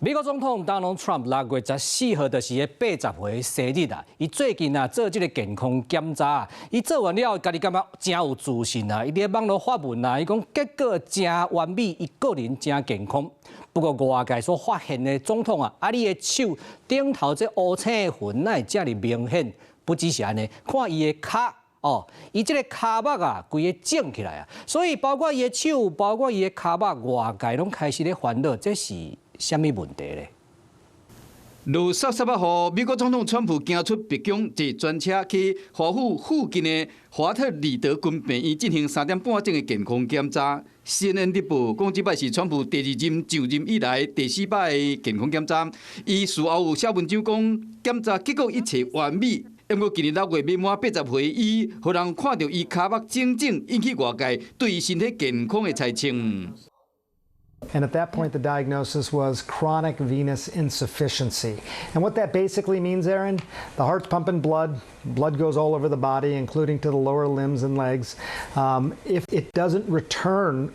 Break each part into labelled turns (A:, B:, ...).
A: 美國總統 Donald Trump 6月14號就是伊80歲生日啊！伊最近啊做這個健康檢查，伊做完了，家己感覺誠有自信啊！伊佇網路發文啊，伊講結果誠完美，伊個人誠健康。不過外界所發現的總統啊，啊你的手頂頭這烏青痕哪會遮爾明顯？不只是按呢，看伊的跤哦，伊這個跤目啊，規个腫起來啊！所以包括伊的手，包括伊的跤目，外界攏開始咧煩惱，這是啥物問題咧？
B: 落濕濕仔雨，美國總統川普行出白宮，坐專車去華府附近的華特里德軍病院進行3點半鐘的健康檢查。CNN 的報講，這擺是川普第二任就任以來第四擺的健康檢查。伊事後有寫文章講，檢查結果一切完美。毋過今年6月欲滿80歲，伊予人看著伊跤目腫腫，引起外界對伊身體健康的猜測。
C: And at that point, the diagnosis was chronic venous insufficiency. And what that basically means, Aaron, the heart's pumping blood, blood goes all over the body, including to the lower limbs and legs. If it doesn't return,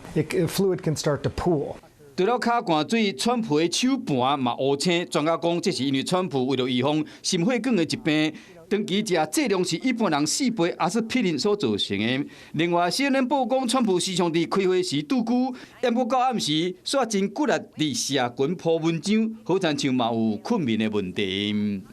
C: fluid can start to pool.
B: 除了跤灌水，川普的手盤嘛烏青。專家講，這是因為川普為著預防心血管的疾病，長期食劑量是一般人4倍阿司匹林所造成的。另外，CNN 報講，川普時常佇開會時拄久，毋過到暗時煞真骨力佇社群鋪文章，好親像嘛有睏眠的問題。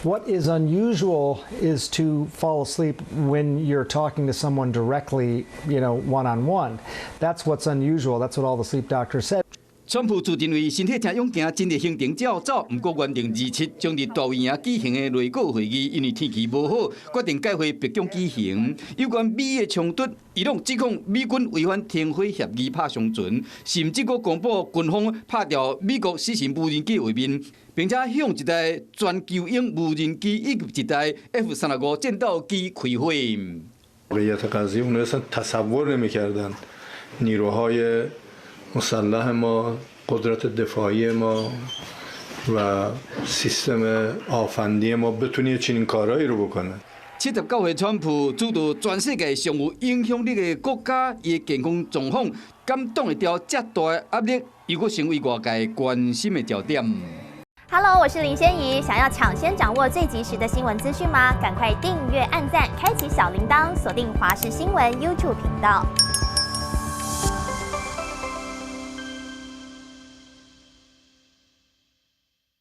C: What is unusual is to fall asleep when you're talking to someone directly, one on one. That's what's unusual. That's what all the sleep doctors said.
B: 川普自認為身體誠勇健，真濟行程照走。毋過原定27將佇大衛營舉行的內閣會議，因為天氣無好，決定改回白宮舉行。有關美伊的衝突，伊朗指控美軍違反停火協議拍商船，甚至閣公布軍方拍掉美國死神無人機畫面，並且向一台全球鷹無人機以及一台 F-35戰鬥機開火。
D: واقعیت قضیه اونا اصلا تصور نمیکردن نیروهای مسلح ما، قدرت دفاعی ما و سیستم آفندی ما بتونه چنین کارهایی رو بکنه.
B: 79歲川普主導全世界上有影響力的國家，伊的健康狀況敢擋會牢遮大的壓力，又閣成為外界關心的焦點。
E: Hello，我是林仙怡，想要搶先掌握最及時的新聞資訊嗎？趕快訂閱、按讚、開啟小鈴鐺，鎖定華視新聞 YouTube 頻道。